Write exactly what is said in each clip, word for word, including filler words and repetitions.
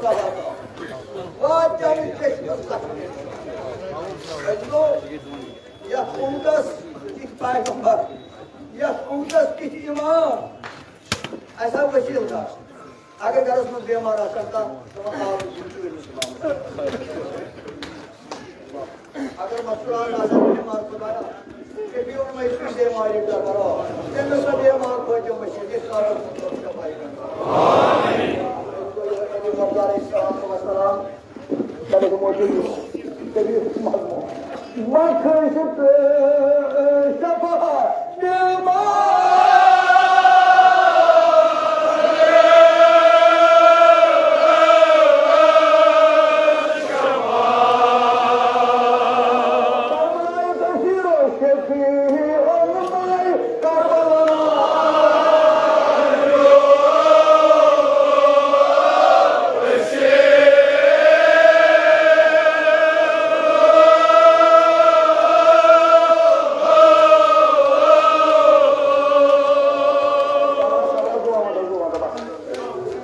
واتہِ چانہِ چشمس تشریٖف۔ أسۍ گوٚو یتھ اُمتس کِتھۍ پیغمبر، یتھ اُمتس کِتھۍ امام۔ اسہِ ہا وسیٖلہٕ کانٛہہ۔ اگر گرس منٛز بیمار آسن کانٛہہ، تِمن آو نہٕ زُو تہِ ؤنِتھ امامس۔ اگر مسکران آسن بیمار خدایا، شفیع المشرق بیماری کربلا، تٔمِس سا بیمار فٲطمہ مشید، یہِ کارس منٛز کر شفاعی کربلا۔ علی مرتضی علیہ الصلوۃ والسلام۔ تَمیُک موجود یُس طبیعتُک مضموٗن۔ مَکھٕنۍ چھِ تہٕ شفا بیمار۔ فرمائے تشیرو شفیع المائی کربلا۔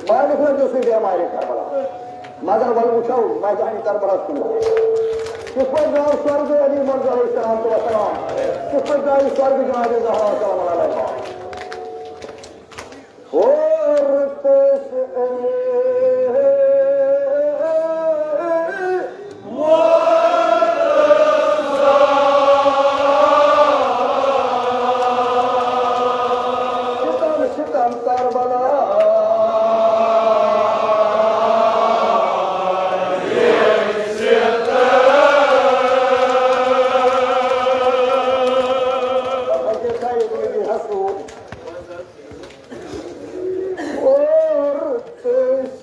مالک نے جو سی بیماری کربلا۔ مگر وَلہٕ وٕچھو میدانِ کربلاہَس کُن۔ کِتھ پٲٹھۍ درٛاو سۄرگہٕ علی مرتضیٰ علیہ الصلوۃ والسلام؟ کِتھ پٲٹھۍ درٛاو یہِ سۄرگہٕ جناب زہرا سلام علیہا؟ اور تٔمِس ستم ستم کربلا۔ اور تٔمِس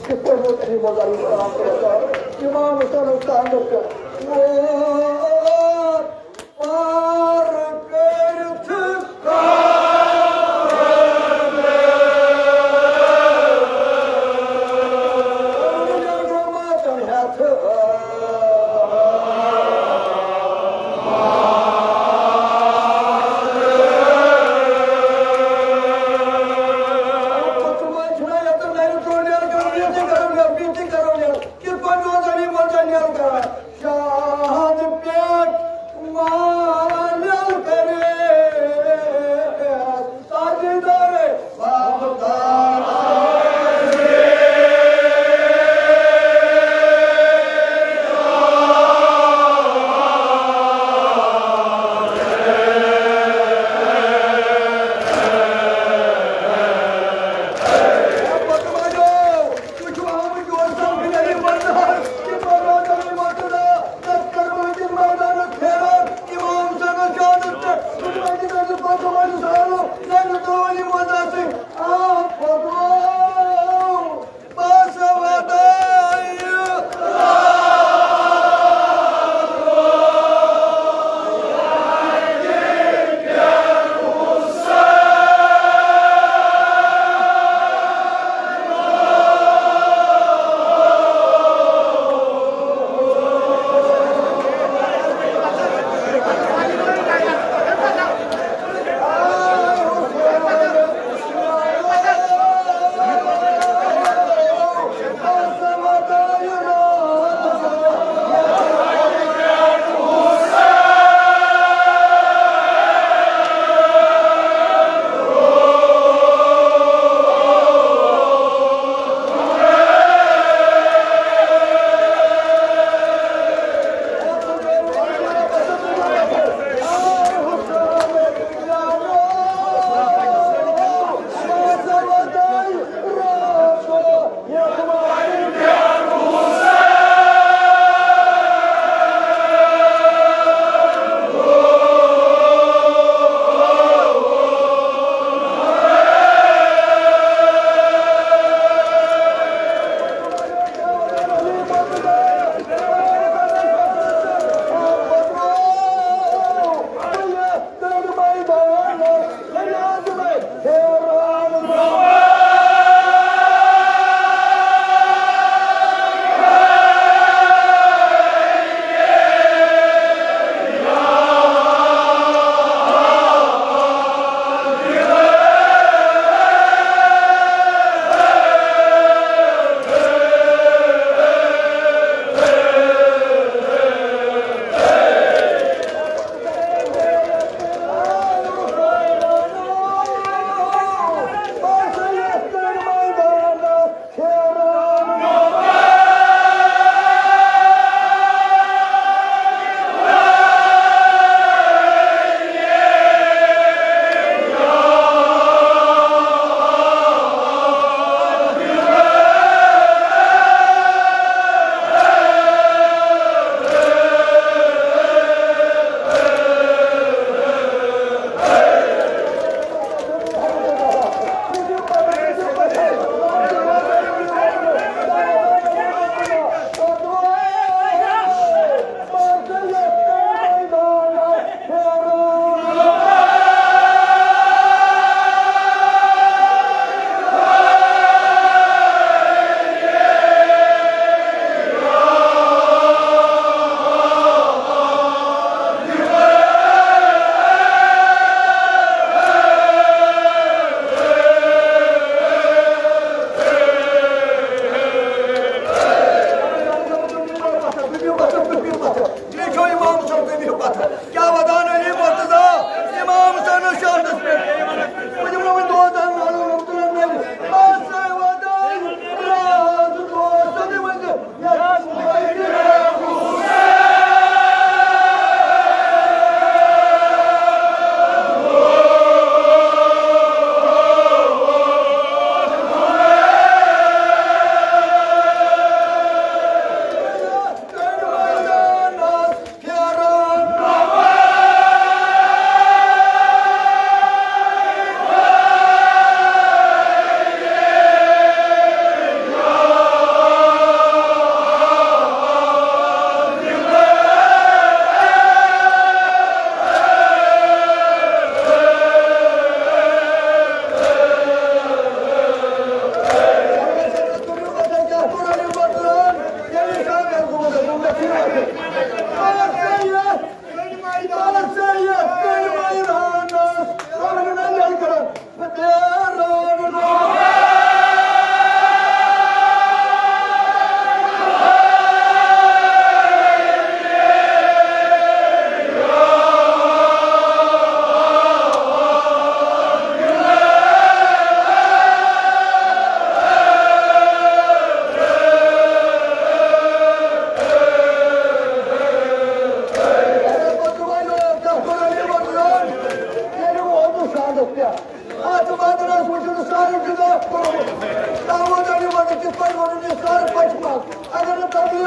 کِتھ پٲٹھۍ ووت علی مرتضیٰ علیہ السلام تہٕ وَسلام؟ امام حسین اوس تہٕ اندر پٮ۪ٹھ۔ پار کٔرِتھ جماعتن ہٮ۪تھ۔ کِتھ پٲٹھۍ اوس علی مرتضیٰ نیران کران؟ شہادت پہ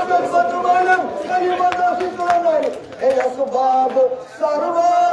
خدمت عالم، خلیفہ راشد العالم، ہے اسباب سرور۔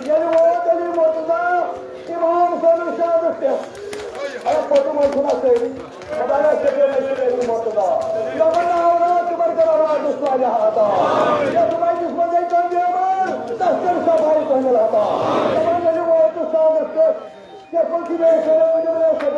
ییٚلہِ ووت علی مرتضیٰ امام صٲبن شہادت پٮ۪ٹھ، اَتھ پوٚتُم اوس گۄناہ سٲری۔ خۄدایا، ژےٚ پیوٚو مےٚ سۭتۍ علی مرتضیٰ۔ دَپان، نہ اولاد، تِمن کر اولاد صالحہ عطا۔ یَتھ مجلس منٛز ہے کانٛہہ بیمار، تَس کر صفائی کٲمِل عطا۔ دَپان، ییٚلہِ ووتُس شہادت پٮ۪ٹھ، ژےٚ کوٚر چھُ مےٚ سۭتۍ ؤنِو مےٚ سۭتۍ۔